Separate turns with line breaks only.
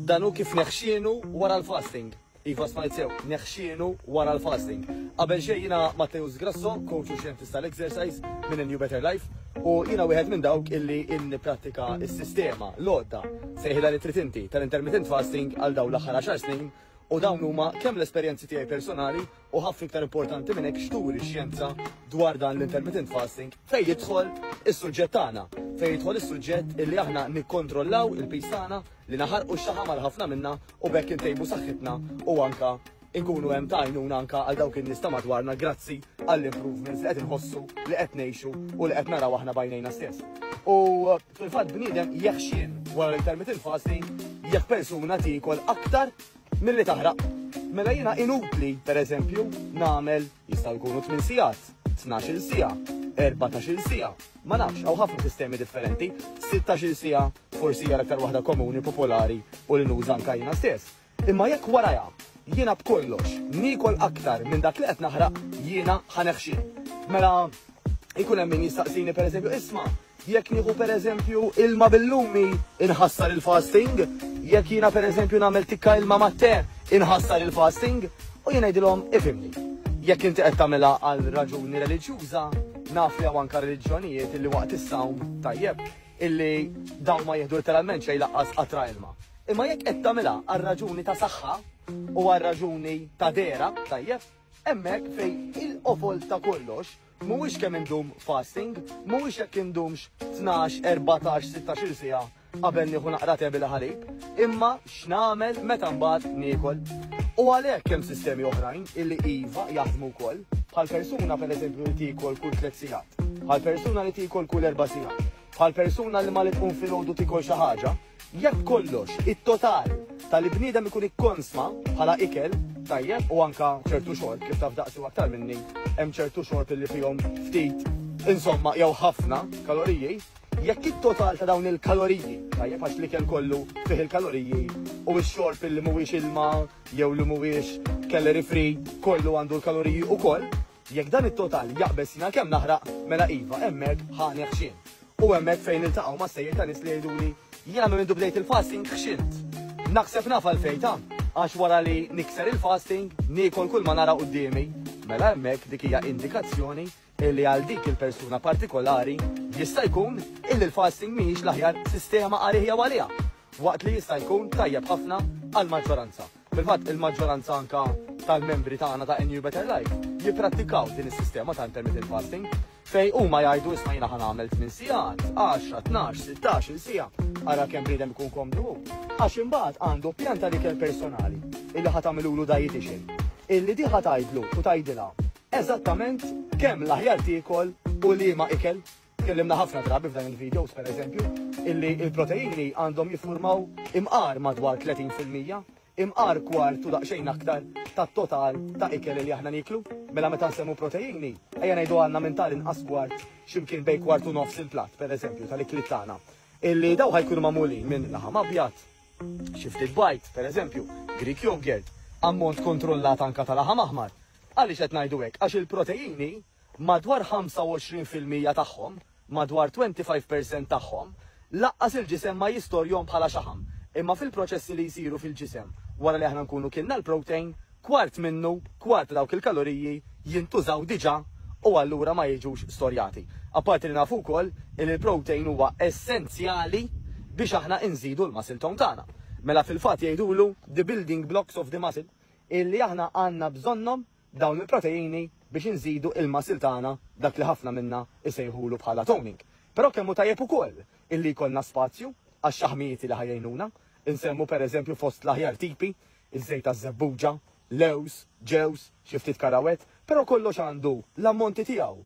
Dan hu kif neħxienu wara l-fasting. Iva smajt sew, neħxienu wara l-fasting. Qabel xejn jiena Matteus Grasso, coach u xjentist tal-exercise minn A New Better Life, u jiena wieħed minn dawk illi niprattika s-sistema, l-għodda, sejħilha li trid inti, tal-intermittent fasting għal dawn l-aħħar għaxar snin, u dawn huma kemm l-esperjenzi tiegħi personali u ħafna iktar importanti minn hekk x'turi x-xjenza dwar dan l-intermittent fasting fejn jidħol is-suġġett tagħna, fejn jidħol is-suġġett illi aħna nikkontrollaw il-piż tagħna, li naħarqu x-xaħam għal ħafna minna u b'hekk intejbu saħħitna u anka inkunu hemm ta' għajnuna anka għal dawk in-nies ta' madwarna grazzi għall-improvements li qed inħossu, li qed ngħixu u li qed naraw aħna b'għajnejna stess. U fil-fatt bniedem jeħxien wara l-intermittent fasting jekk persuna tiekol aktar Milli taħraq. Mela jiena inutli, per eżempju, nagħmel jistgħu jkunu 8 sigħat, 12-il siegħa, 14-il siegħa. Ma nafx, hawn ħafna sistemi differenti. 16-il siegħa forsi hija l-aktar waħda komuni, popolari u li nuża anke jiena stess. Imma jekk warajha jiena b'kollox niekol aktar minn dak li qed naħraq, jiena ħa neħxien. Mela jkun hemm min jistaqsini pereżempju, isma' Jekk nieħu pereżempju ilma bil-lumi inħassar il-fasting, jekk jiena pereżempju nagħmel tikka ilma mat-te inħassar il-fasting, u jien ngħidilhom ifhimni. Jekk inti qed tagħmilha għal raġuni reliġjuża, naf li hawn anke reliġjonijiet illi waqt is-sawm tajjeb illi dawn ma jieħdu letteralment xejn laqqas qatra ilma. Imma jekk qed tagħmilha għal raġuni ta' saħħa u għal raġuni ta' dehra, tajjeb, hemmhekk fejn il-qofol ta' kollox Mhuwiex kemm indum fasting, mhuwiex jekk indumx 12, 14, 16-il siegħa qabel nieħu naqra te bil-ħalib, imma x'nagħmel meta mbagħad niekol. U għalhekk hemm sistemi oħrajn illi iva jaħdmu wkoll, bħal persuna pereżempju li tiekol kull tliet sigħat, bħal persuna li tiekol kull erba' sigħat, bħal persuna li malli tqum filgħodu tiekol xi ħaġa, Jekk kollox, it-total ta' li bniedem ikun ikkonsma bħala ikel, tajjeb, u anka ċertu xorb, kif taf daqsi u aktar minni, hemm ċertu xorb li fihom ftit, insomma, jew ħafna kaloriji, jekk it-total ta' dawn il-kaloriji, tajjeb, għax l-ikel kollu fih il-kaloriji, u x-xorb li mhuwiex ilma jew li mhuwiex calorie free, kollu għandu l-kaloriji ukoll, Jekk dan it-total jaqbeż jiena kemm naħraq, mela iva, hemmhekk ħa neħxien. U hemmhekk fejn niltaqgħu ma' stejjer ta' nies li jgħiduli, jiena minn mindu bdejt il-fasting ħxint. Naħseb naf għalfejn ta', għax wara li nikser il-fasting, niekol kull ma nara quddiemi. Mela hemmhekk dik hija indikazzjoni illi għal dik il-persuna partikolari jista' jkun illi l-fasting mhijiex l-aħjar sistema għalih jew għaliha, waqt li jista' jkun tajjeb ħafna għall-maġġoranza. Fil-fatt, il-maġġoranza anka tal-membri tagħna ta' A New Better Life jipprattikaw din is-sistema ta' intermittent fasting fejn huma jgħidu isma' jiena ħa nagħmel 8 sigħat, 10, 12, 16 siegħa, ara kemm bniedem ikun komdu hu. Għax imbagħad għandu pjan tal-ikel personali illi ħa tagħmilulu dietitian illi di ħa tgħidlu u tgħidilha eżattament kemm l-aħjar tiekol u liema ikel. Tkellimna ħafna drabi f'dan il-videos, per eżempju, illi il-proteini għandhom jiffurmaw imqar madwar 30%, imqar kwart u daqsxejn aktar tat-total ta' ikel li aħna niklu. Mela meta nsemmu proteini, ejja ngħidu għandna minn tal-inqas kwart x'imkien bejn kwart u nofs il-platt, per eżempju, tal-ikliet tagħna. Illi daw ħajkunu magħmulin minn laħam abjad, xi ftit bajd, per eżempju, Greek yogurt, ammont kontrollat anka ta' laħam aħmar. Għaliex qed ngħidu hekk? Għax il-proteini Madwar 25% tagħhom, madwar 25 percent tagħhom, laqqas il-ġisem ma jistorjhom bħala xaħam, imma fil-proċessi li jsiru fil-ġisem wara li aħna nkunu kilna l-protein, kwart minnu, kwart ta' dawk il-kaloriji jintużaw diġà u allura ma jiġux storjati. Apparti li nafu wkoll li l-protein huwa essenzjali biex aħna inżidu l-muscle tone tagħna. Mela fil-fatt jgħidulu the building blocks of the muscle illi aħna għandna bżonnhom dawn il-proteini biex inżidu il-muscle tagħna dak li ħafna minna jsejħulu bħala toning. Però kemm hu tajjeb ukoll illi jkollna spazju għax-xaħmijiet li ħa jgħinuna. Insemmu pereżempju fost l-aħjar tipi, iż-żejt taż-żebbuġa, lewż, ġewż, xi ftit karawett, però kollox għandu l-ammonti tiegħu.